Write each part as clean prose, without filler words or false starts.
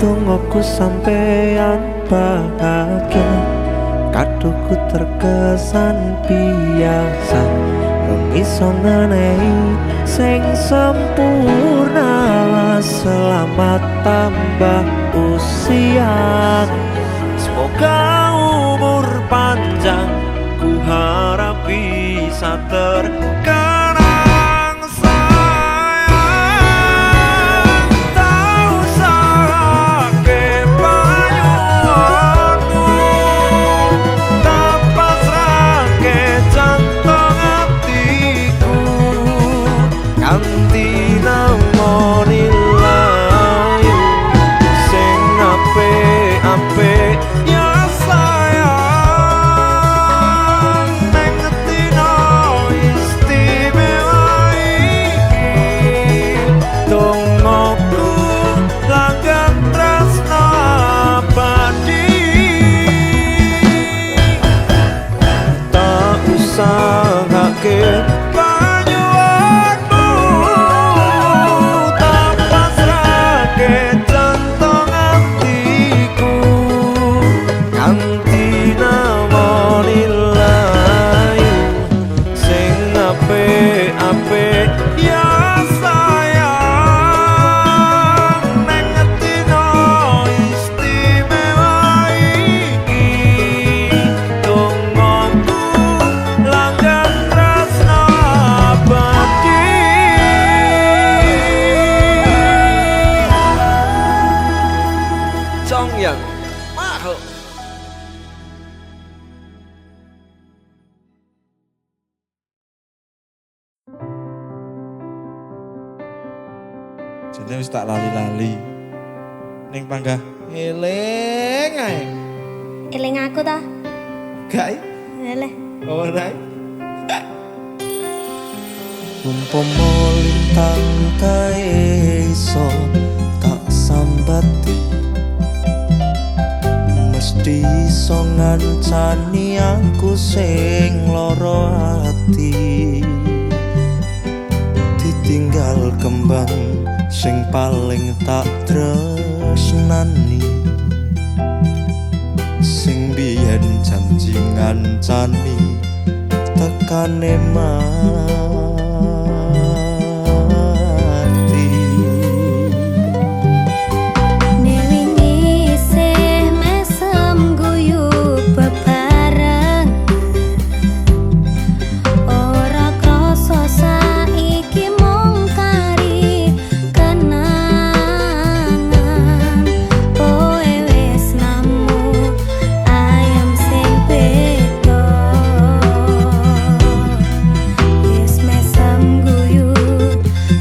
Dongoku sampeyan bahagia, kadoku terkesan biasa, rong iso ngenehi sing sempurna. Selamat tambah usia, semoga umur panjang, ku harap bisa terkenang. Sayang, tak usahake panyuwunmu, tak pasrahke jantung atiku, kanthi namoni layu sing apik-apik ya sayang. Neng dina istimewa iki, dongoku langgeng tresno abadi. Tak usahake panyuwunmu, tak pasrahke jantung atiku, kanthi namoni layu sing apik-apik ya sayang. Neng dina istimewa iki, dongoku langgeng tresno abadi. Congyang Mahal. Jane wis tak lali-lali. Ning panggah eling ae. Eling aku ta? Gak i? Eleh. Ora. Umpama lintang kae iso tak sambati, mesti iso ngancani aku sing lara ati. Ditinggal kembang sing paling tak tresnani, sing biyen janji ngancani tekane mati. Wingi isih mesem guyu bebareng, ora krasa saiki mung kari kenangan. Kowe wis nemu ayam sing beda, wis mesem guyu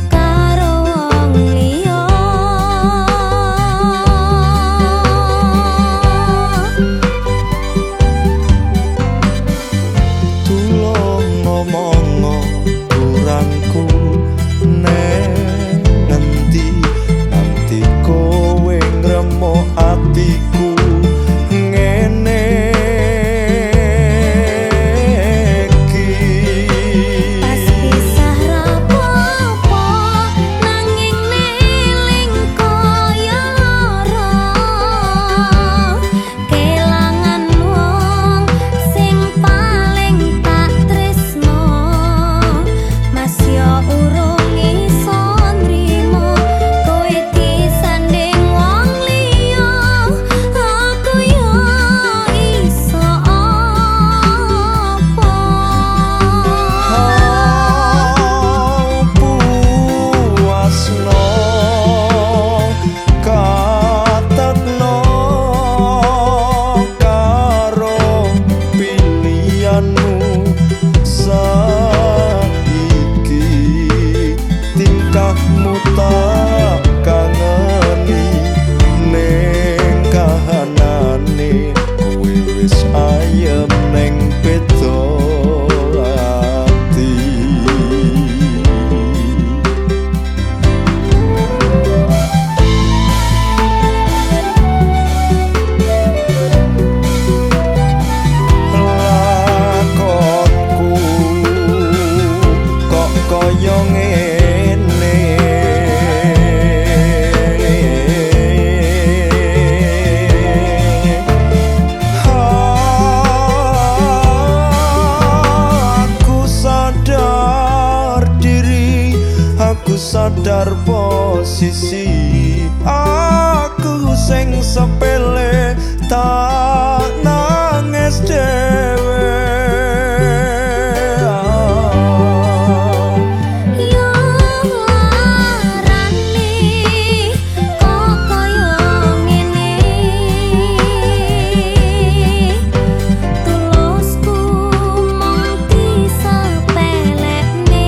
karo wong liya. Tulung ngomongo kurangku neng ngendi, nganti kowe ngremuk atiku ngene iki. Pas pisah rapopo, nanging neling kaya lara, kelangan wong sing paling tak tresno. Mas yo urung iso nrimo kowe disanding wong liya, aku yo iso apa. Puasno katekno karo pilihanmu saiki, tingkahmu tak kangeni ning kahanane kowe wis ayem ning beda ati. Lakonku kok kaya ngene. Aku sadar posisi aku sing sepele tak nangis dhewe. Yo larane kok kaya ngene, tulusku mung disepelekne.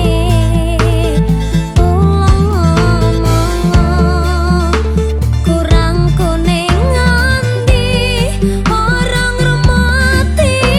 Tulung ngomong kurang kuning ngendi, ora ngremati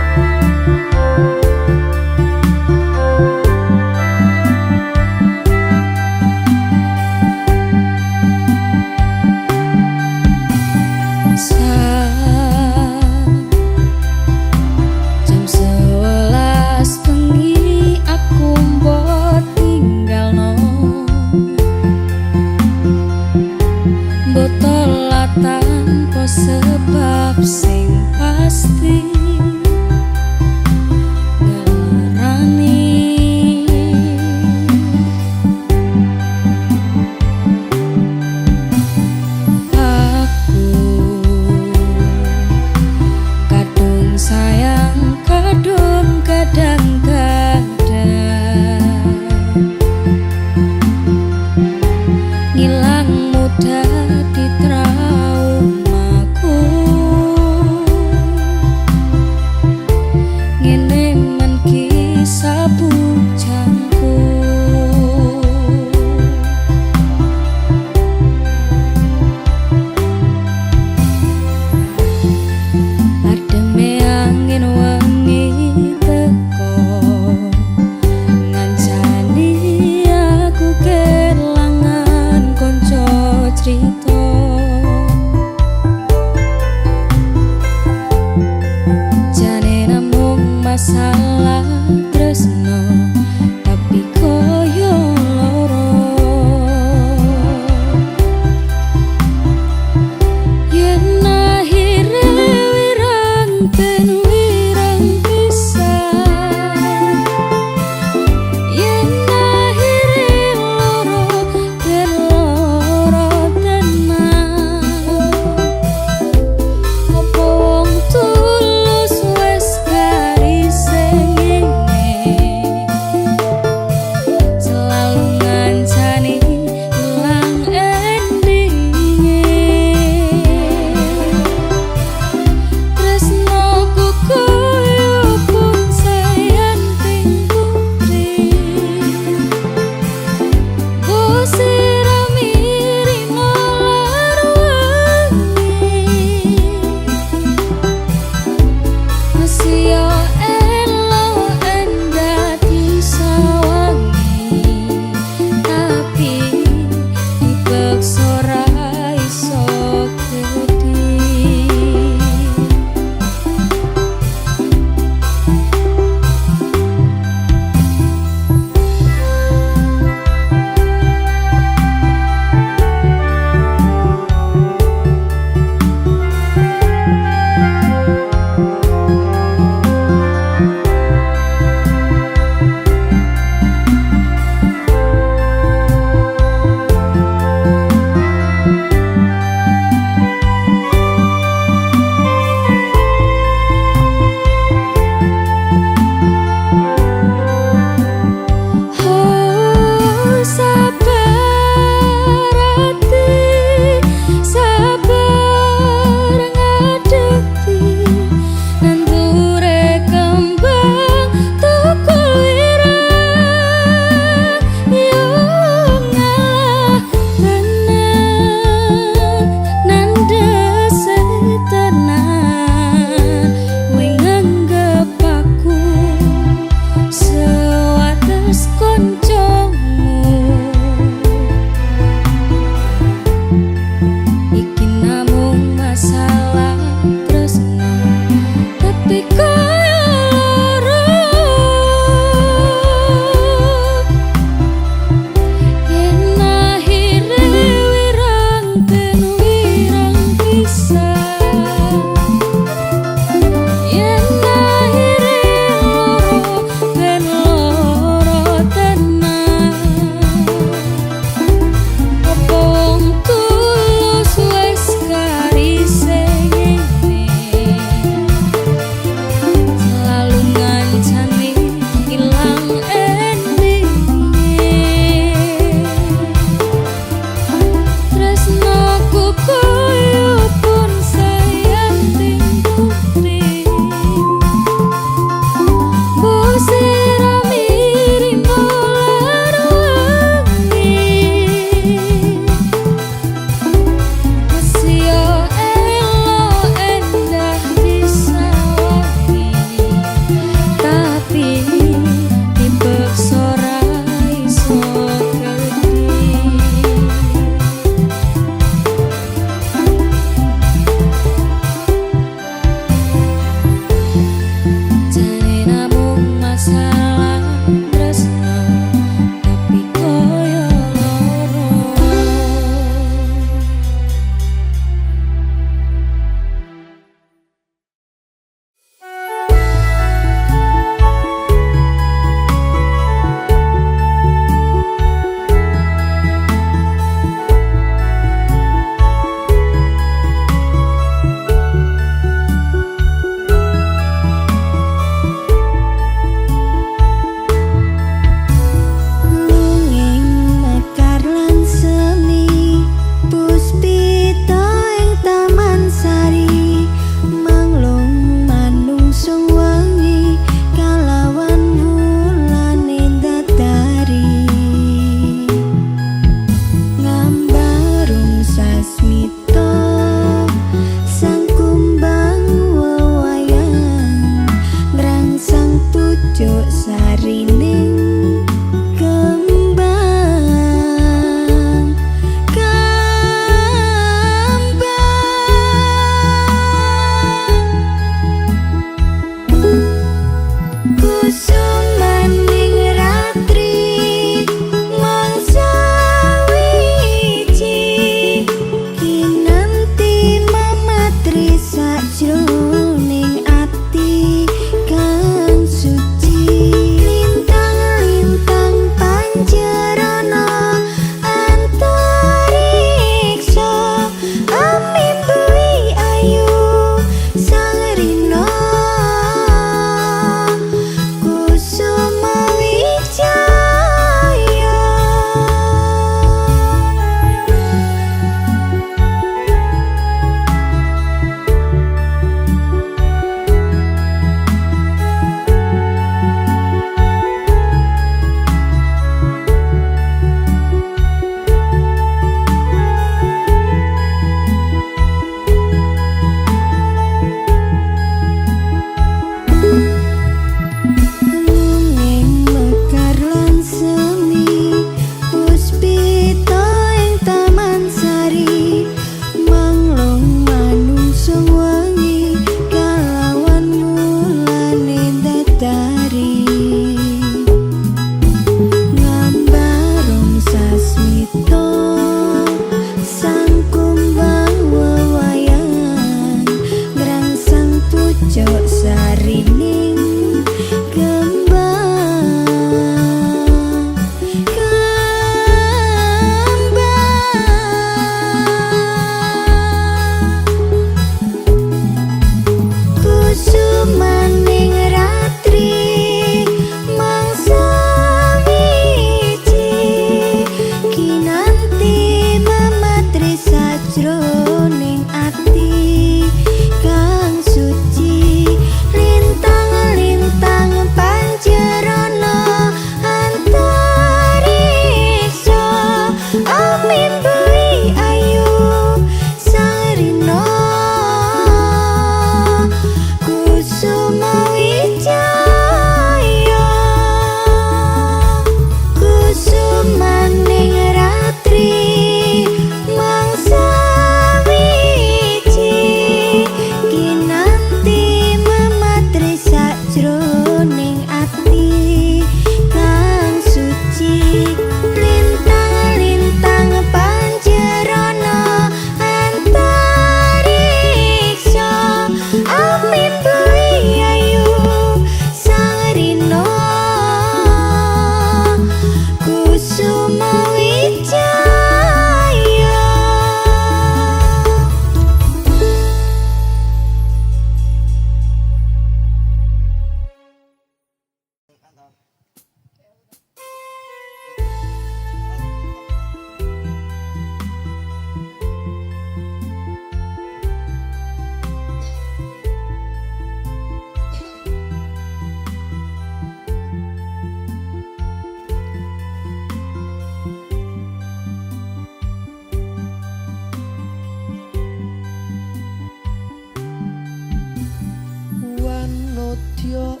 Madya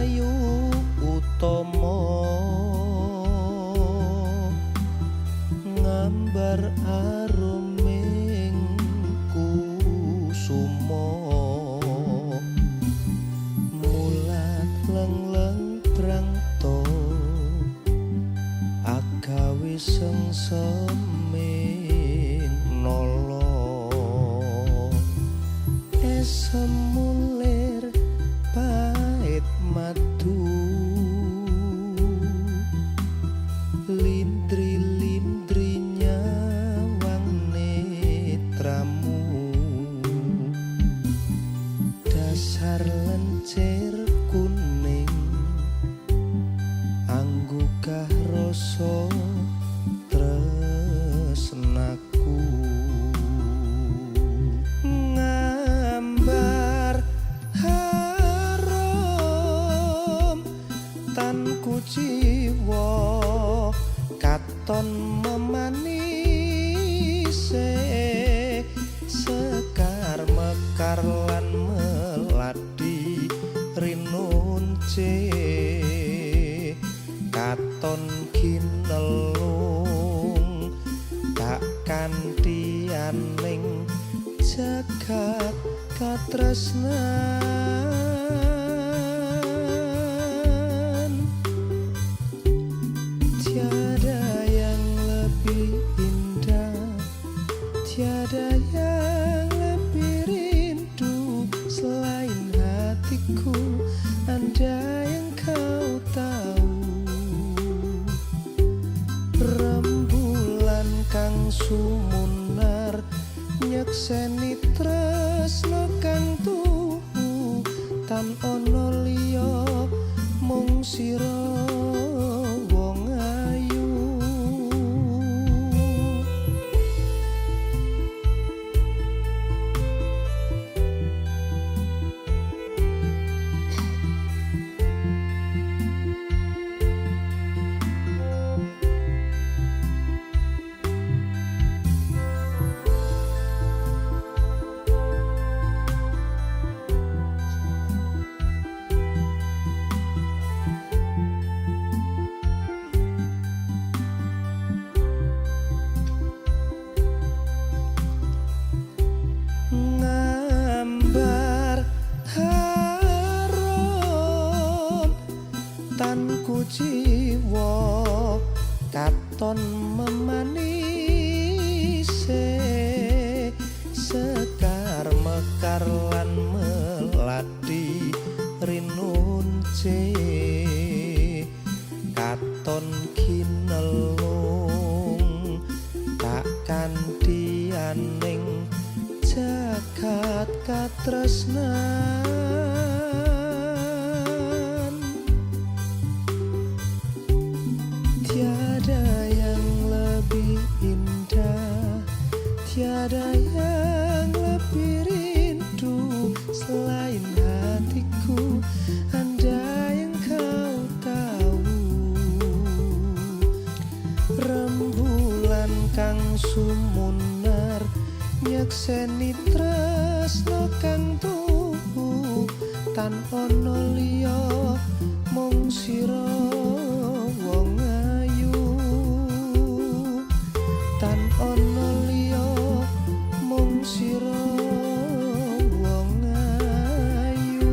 ayu utama ngambar aruming kusuma mulat leng-leng brangta agawe sengseming nala esemulir pait madu lindri-lindri nyawang netramu dasar lencir kuning anggugah rasa tresnaku ngambar harum tan kuciwa katon memanise sekar mekar lan melati rinunce katon kinelung tak kantianing jagat katresnan. Tiada yang lebih indah, tiada yang lebih rindu selain hatiku, andai yang kau tahu. Rembulan kang sumunar nyekseni tresna kang tuhu tan ana liya mung sira wong ayu. Ngambar harum tan kuciwa katon memanise sekar mekar lan melati rinunce katon kinelung tak kantianing jagat katresnan. Tiada yang lebih indah, tiada yang lebih rindu selain hatiku, andai yang kau tahu. Rembulan kang sumunar nyekseni tresna kang tuhu tan ana liya mung sira wong ayu tan ana liya mung sira wong ayu.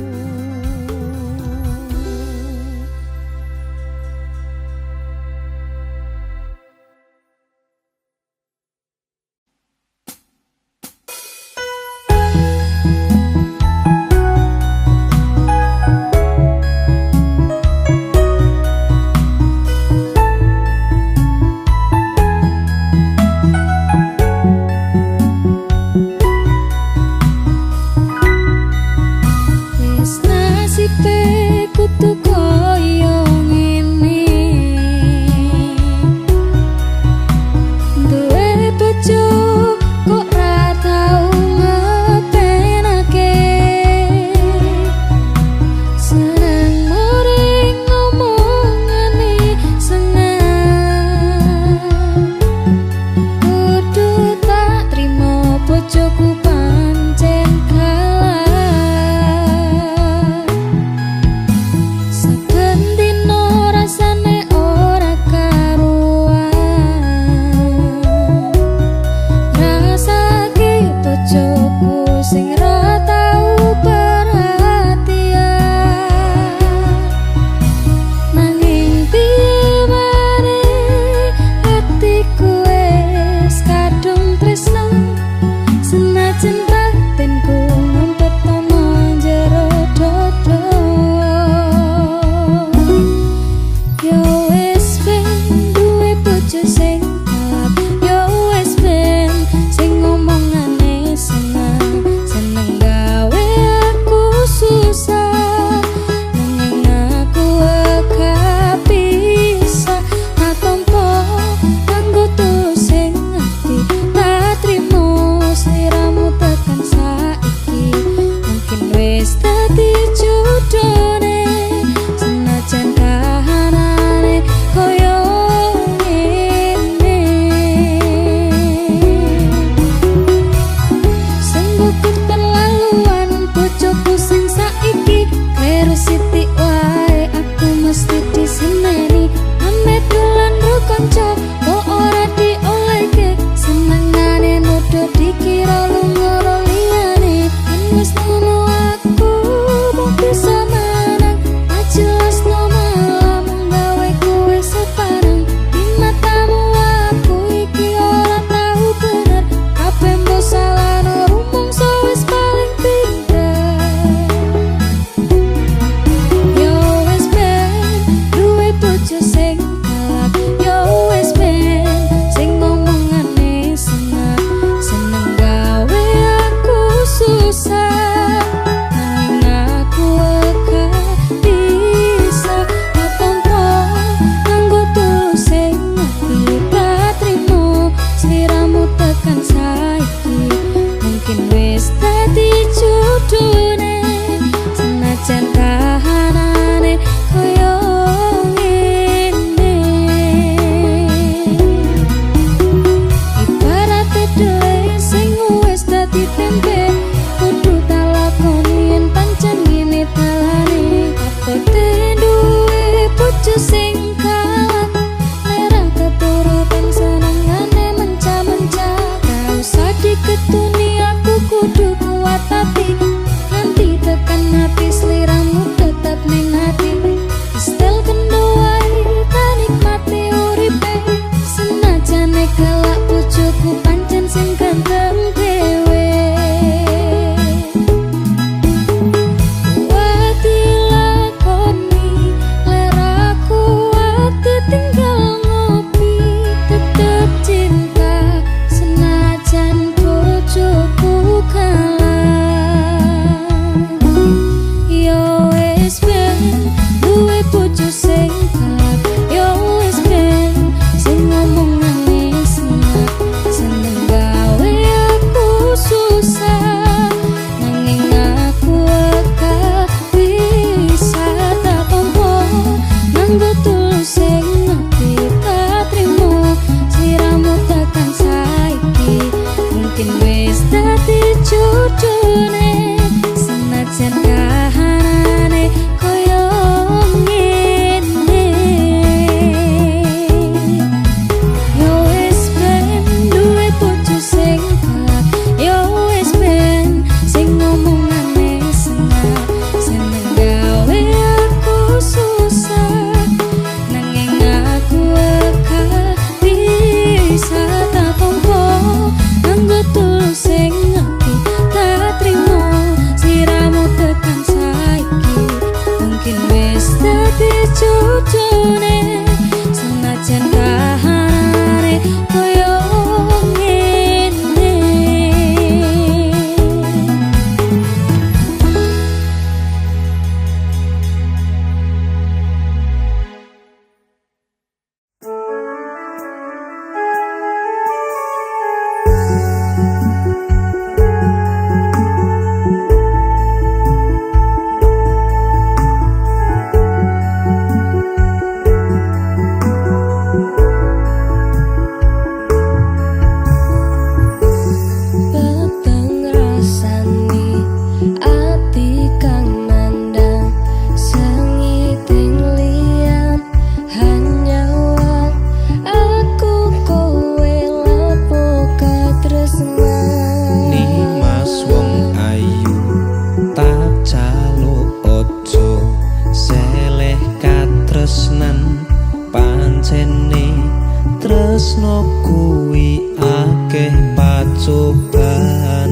Tresno kuwi akeh pacoban.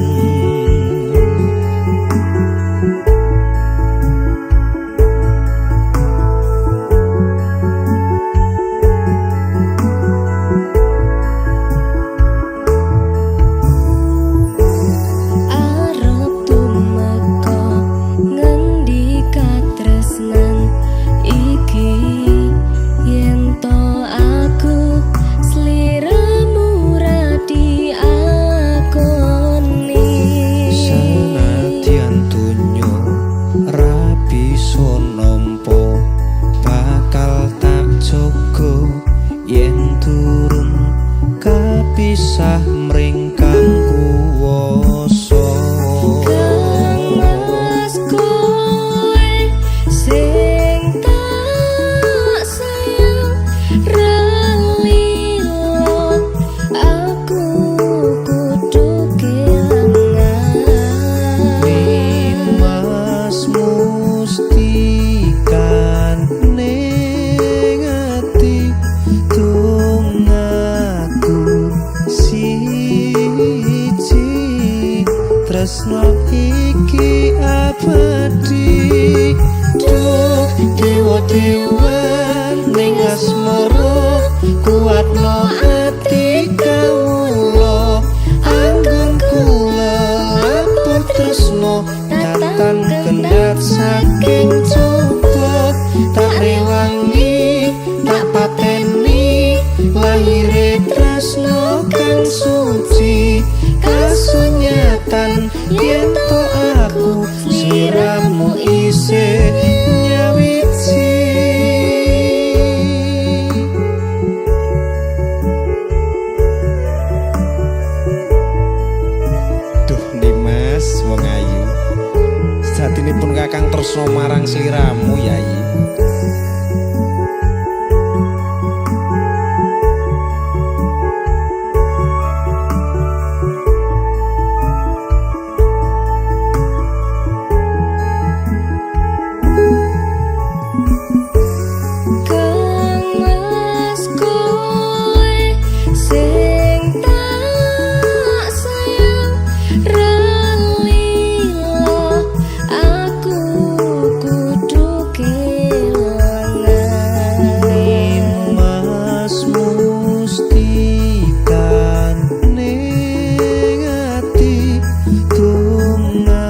Arep tumeka ngendi katresnan iki yen to aku sliramu ra diakoni. Senadyan donya ra bisa nampa, bakal tak jaga yen turun kapisah mring kang kuwasa. Kang Mas kowe sing tak sayang ra lilo, aku kudu kelangan. Nimas mustikan ning ati tungaku siji, tresno iki abadi. Duh dewa dewa ning asmara kuatno ati kawula, anggonku lelaput tresno tatan kendhat saking coba. Tak rewangi tak pateni lahire tresno kang suci, kasunyatan yen to aku sliramu isih nyawiji. Duh Dimas wong ayu, sejatinipun Kakang tresno marang sliramu Yayi. Kang Mas kowe sing tak sayang ra lilo, aku kudu kelangan. Nimas mustikan ning ati tungaku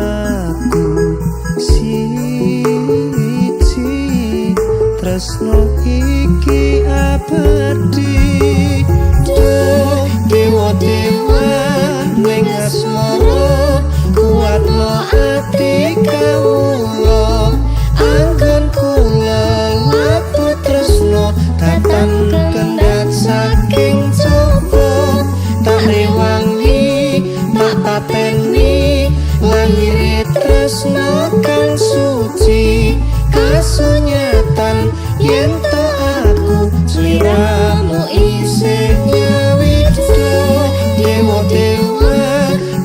siji, tresno iki abadi. Duh dewa dewa ning asmara kuatno ati kawula, anggonku lelaput tresno tatan kendhat saking coba. Tak rewangi tak pateni lahire tresno kang suci, kasunyatan yen to aku sliramu isih nyawiji. Dewa dewa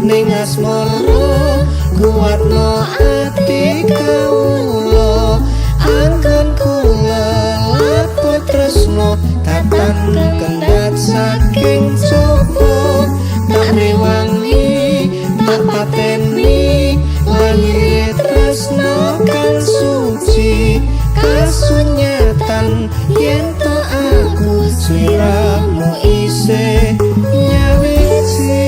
ning asmara kuatno ati kawula, anggonku lelaput tresno tatan kendhat saking coba. Tak rewangi tak pateni lahire tresno kang suci, kasunyatan yen to aku sliramu isih nyawiji.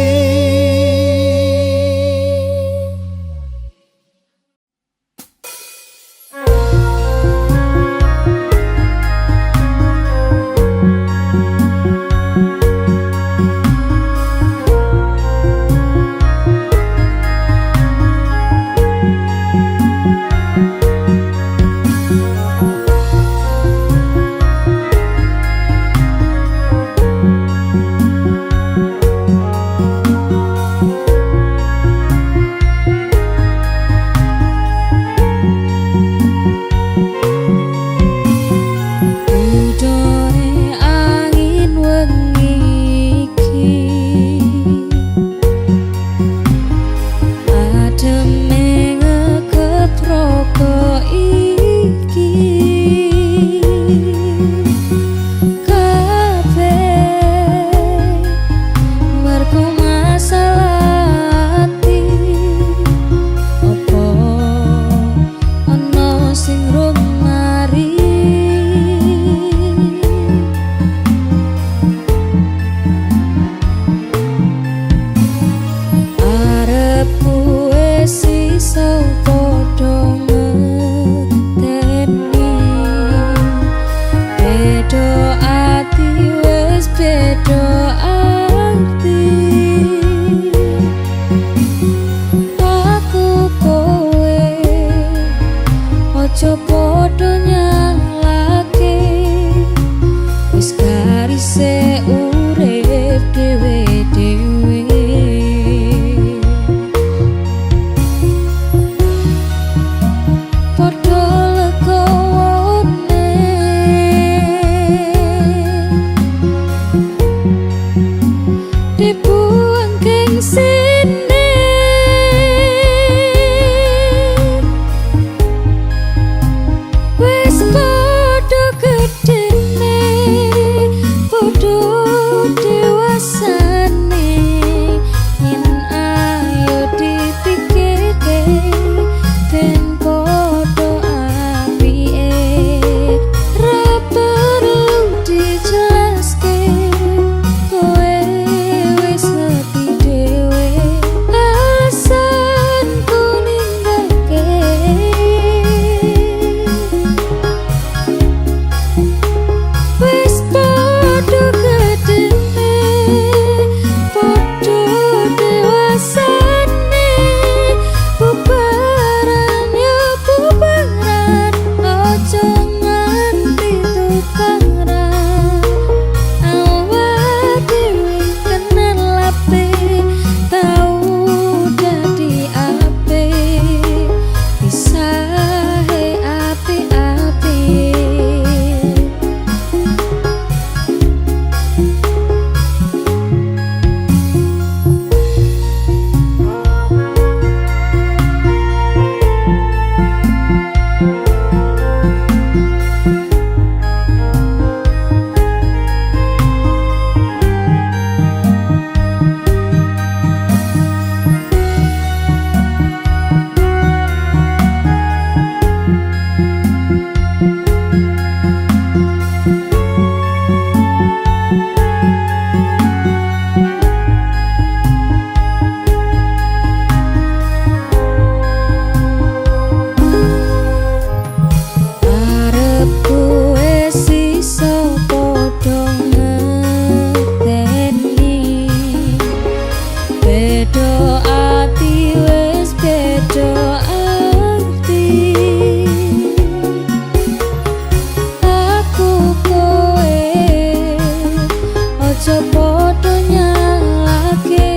Ojo padha nyalake,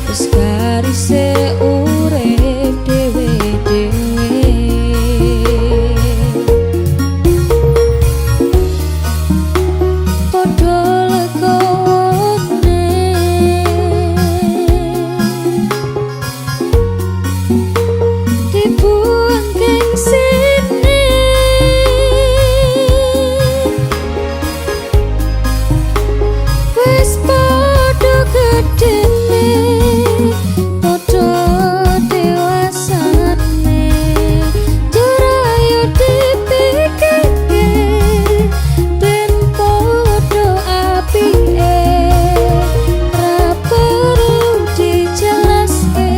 wis garise urip dhewe-dhewe. Padha legawone, dibuang gengsine. Wis padha gedene, padha dewasane, jerayo dipikirke ben padha apike. Ra perlu dijelaske,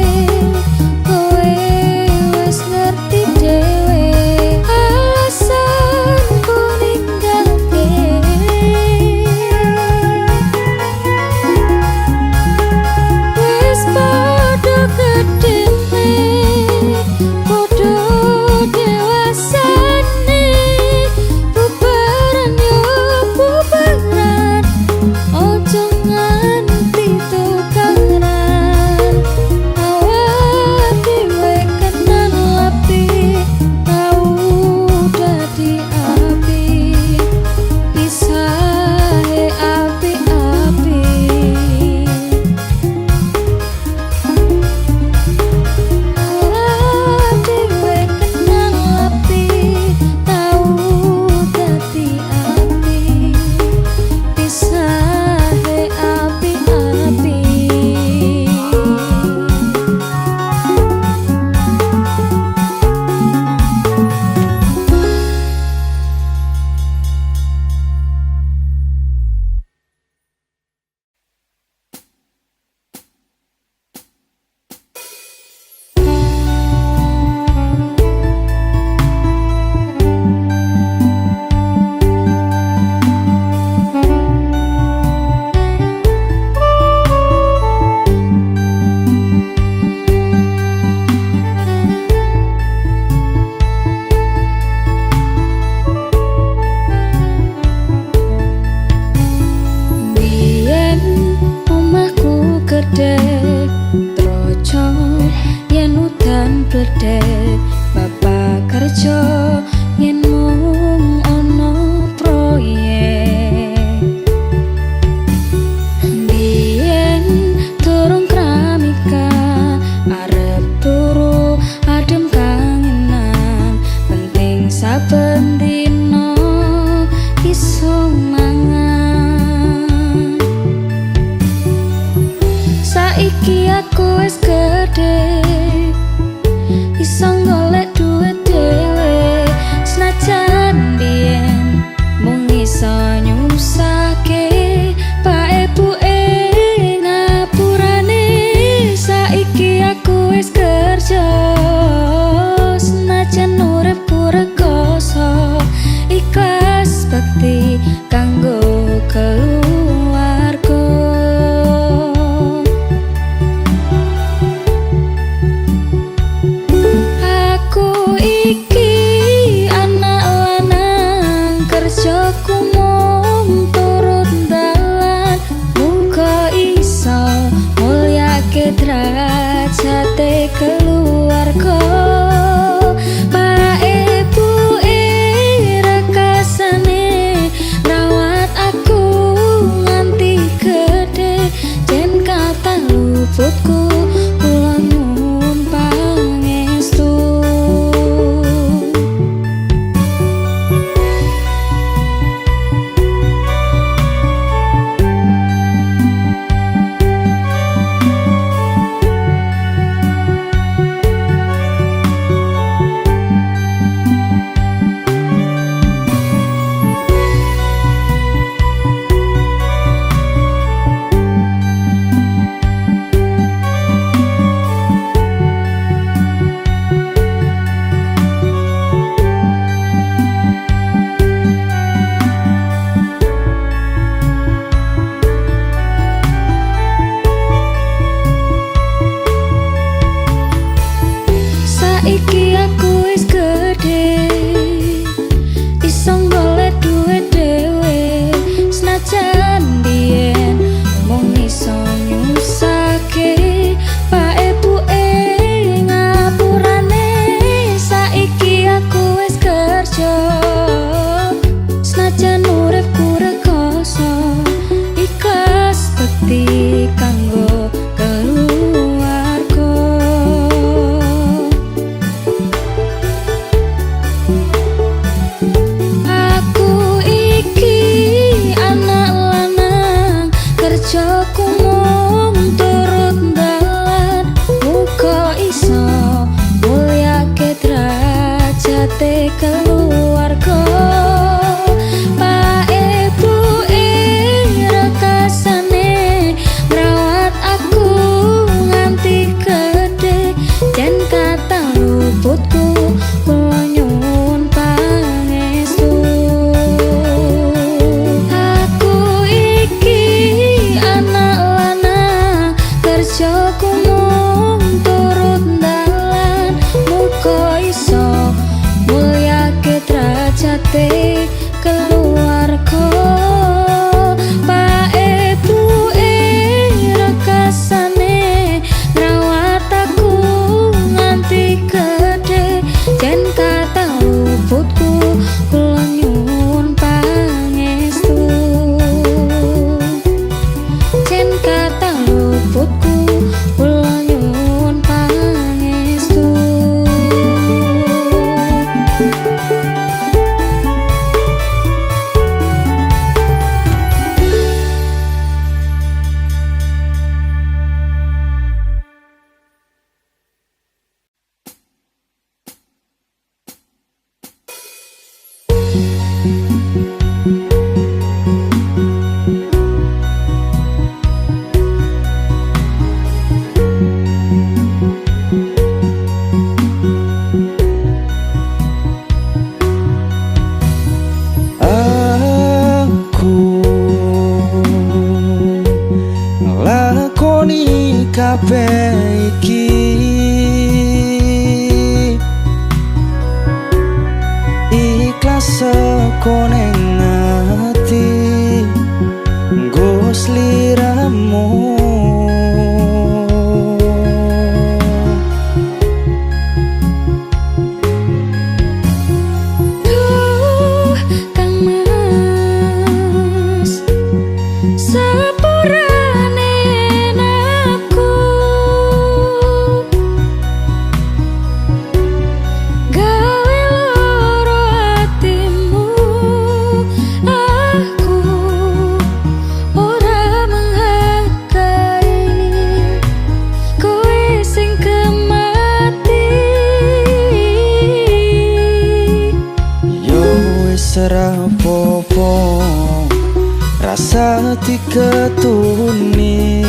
kowe wis ngerti dhewe alasanku ninggalke. Wis padha gedene, padha dewasane, bubaran yo bubaran, ojo nganti tukaran. Awak dhewe kenal api, tau dadi api, pisahe api-api. Awak dhewe kenal api, tau dadi api, pisahe api-api. Biyen omahku gedhe troco, yen udan bledek bapak kerja yen mung ana proyek. Biyen durung keramika arep turu adem kangenan, penting saben dina iso mangan. Saiki aku wis gedhe, iso golek duit dhewe, senajan biyen mung iso nyusahke pak ibuke ngapurane. Saiki aku wis kerja, senajan uripku rekoso, ikhlas bekti kanggo keluarga. sliramu. Duh Kang Mas, sepurane aku gawe loro atimu, aku ora menghargai kowe sing kemati. Yo wis ora apa-apa, rasa diketuni.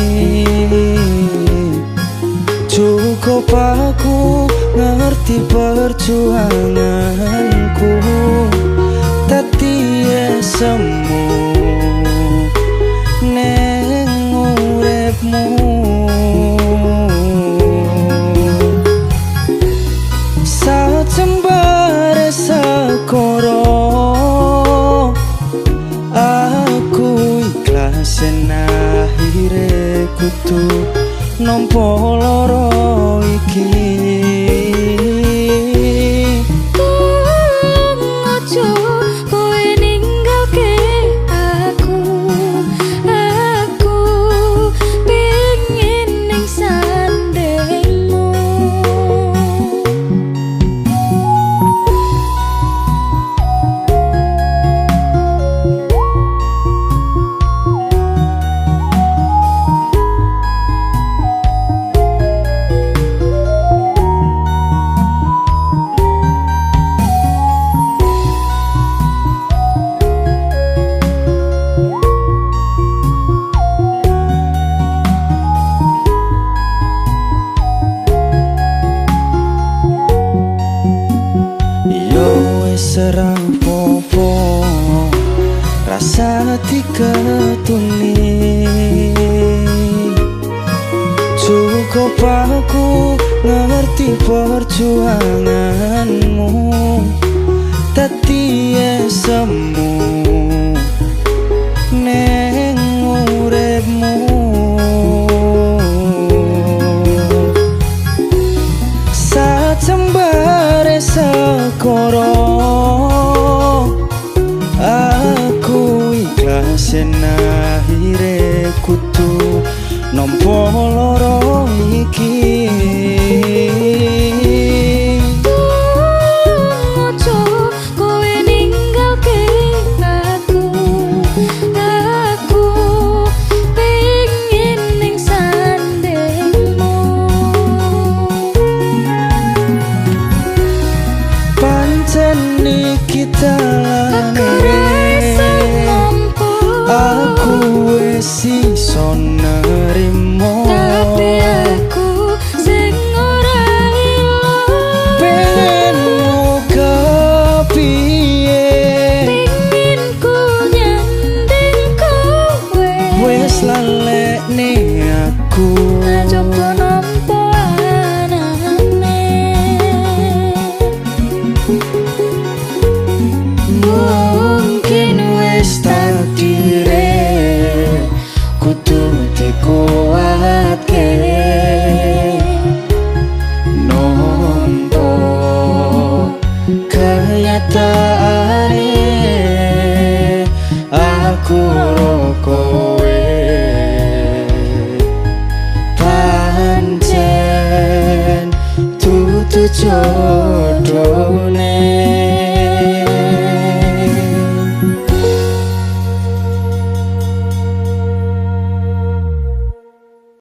Cukup aku ngerti perjuanganku, dadi semu neng uripmu. Sajembare sekoro, aku ikhlas yen akhire kudu nampa lara iki. Tulung ojo kowe ninggalke aku, aku pengin ning sandingmu. Yo wis ora apa-apa, rasa diketuni. Cukup aku ngerti perjuanganmu, dadi semu neng uripmu. Sajembare sekoro, aku ikhlas yen akhire kudu nampa lara iki. Tulung ojo kowe ninggalke aku, aku pengin ning sandingmu. Pancen iki Aku ora iso dalane, nampa. aku wis iso nerimo.